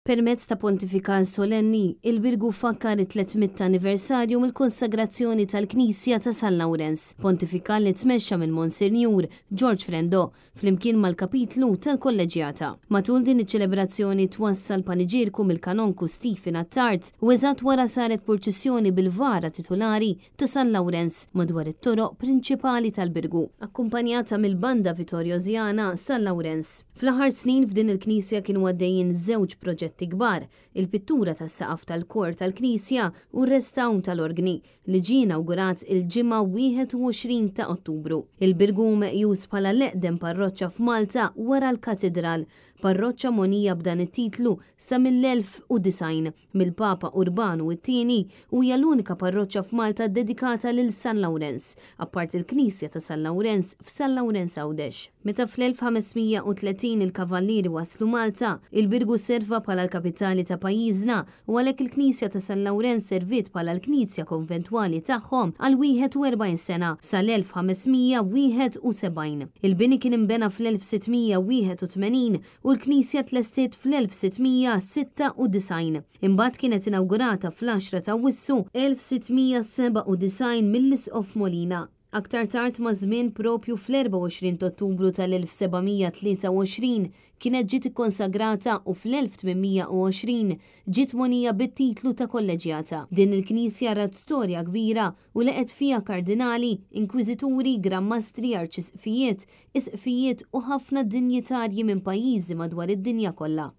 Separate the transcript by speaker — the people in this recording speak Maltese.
Speaker 1: Permezz ta' pontifikal solenni, il-Birgu fakkar it-300 anniversarju mill-konsagrazzjoni tal-Knisja ta' San Lawrenz, pontifikal li tmexxa minn Monsinjur George Frendo, flimkien mal-Kapitlu tal-Kolleġġjata. Matul din iċ-ċelebrazzjoni twassal paniġierku mill-Kanonku Stephen Attard u eżatt wara saret purċissjoni bil-vara titulari ta' San Lawrenz madwar it-toroq prinċipali tal-Birgu, akkumpanjata mill-Banda Vittoriosiana San Lawrenz. Fl-aħħar snin f'din il-knisja kienu għaddejjin żewġ proġetti kbar, il-pittura tas-saqaf tal-kor tal-knisja u r-restawr tal-orgni, li ġie inawgurat il-Ġimgħa 21 ta' Ottubru. Il-Birgu hu meqjus bħala l-eqdem parroċċa f'Malta wara l-Katidral, parroċċa mogħnija b'dan it-titlu sa mill-1090 mill-Papa Urbanu it-Tieni u hija l-unika parroċċa f'Malta ddedikata lil San Lawrenz, apparti l-Knisja ta' San Lawrenz f'San Lawrenz Għawdex. Meta fl-1530 il-Kavallieri waslu Malta, il-Birgu serva bħala l-kapitali ta' pajjiżna u għalhekk il-Knisja ta' San Lawrenz serviet bħala l-knisja konventwali tagħhom għal 41 sena sal-1571. Il-bini kien inbena fl-1681 u l-knisja tlestiet fl-1696. Imbagħad kienet inawgurata fl-10 ta' Awwissu 1697 mill-Isqof Molina. Aktar tard maż-żmien propju fl-24 ta' Ottubru tal-1723 kienet ġiet ikkonsagrata u fl-1820 ġiet mogħnija bit-titlu ta' kolleġjata. Din il-knisja rat storja kbira u leqgħet fiha kardinali, inkwiżituri, gran mastri, arċisqfijiet, isqfijiet u ħafna dinjitarji minn pajjiżi madwar id-dinja kollha.